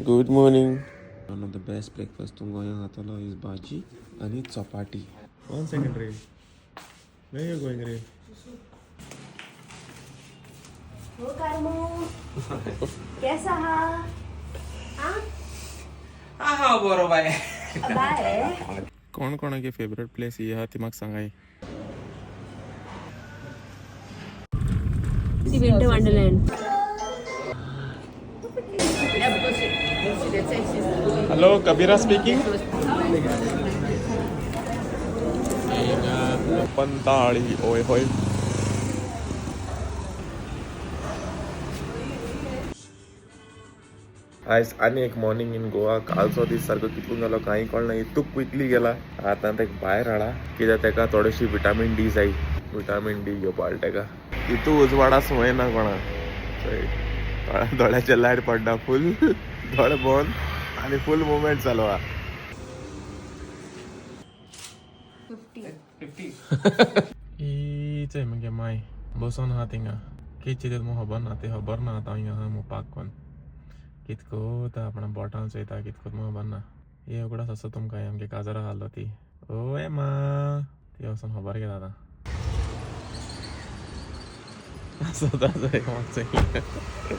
Good morning. One of the best breakfast तूं गोंयांत खातलो is भाजी आनी चपाटी. वन सेकंड रे. Where you going रे? हो कार्मो, कैसा हा? हाँ? हा बरो बाय. बाय. कोण कोणागे फेवरेट प्लेस ही आहा ती म्हाका सांगाय. Winter Wonderland. Hello, Kabira speaking. 45, ओय होय. आयज आनी एक मॉर्निंग इन गोवा. कालचो दीस सारको कितून जालो कांय कळना, इतू क्विकली गेला. आतां तेका भायर हाडा कित्याक तेका थोडीशी विटामीन डी जाय. विटामीन डी घेवपा हाडटा तेका. इतू उजवाडा संवय ना कोणाक. चोय, दोळ्याचे लायट पडटा, फूल दोळे बंद आनी फूल मुवमेंट चालू आहा. 50. ही चोय मगे माय बसोन आहा थिंगा. कितें चिंतता म्हूण खबर ना. ती खबर ना आतां हिंगा आहा म्हूण पाक कोन्न कित कोता, आपणा बोटां चोयता, कित कोत म्हूण खबर ना. हे उगडास आसा तुमकां आमगे काजारा आहलो ती? ओय मा, ती वचोन खबर घेता आतां. आसा.